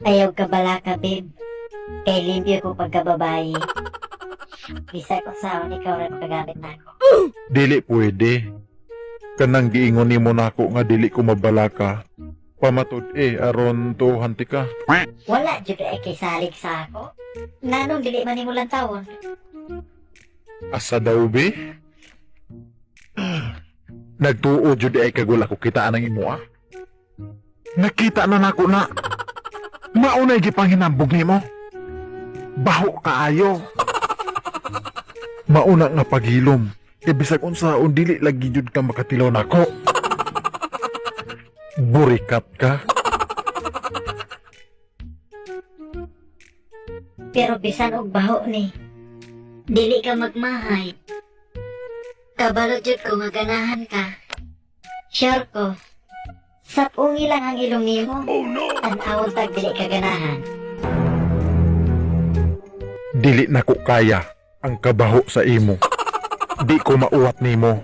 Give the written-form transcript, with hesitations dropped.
Ayaw ka balaka, babe. Kay limpyo ko pagkababae. Bisag unsaon, ikaw ra makagamit nako. Dili pwede. Kanang giingon nimo nako nga dili ko mabalaka. Pamatud eh aron tuohan tika. Wala jud ay kay salig sa ako. Nganong dili man nimo lantawon? Asa daw be? Nagtuo jud ay kag wala ko kita anang imo ah. Nakita na nako na. Maunay gipanghinambog nimo. Baho kaayo. Mauna nga paghilom. Kay bisag unsaon, dili lagi jud ka makatilaw nako. Burikat ka. Pero bisan og baho ni, dili ka magmahay. Kabalo jud ko nga ganahan ka. Sure ko. Sapungi lang ang ilong nimo. Oh no! Tan-awon tag dili ka ganahan. Dili nako kaya ang kabaho sa imo. Di ko mauwat nimo.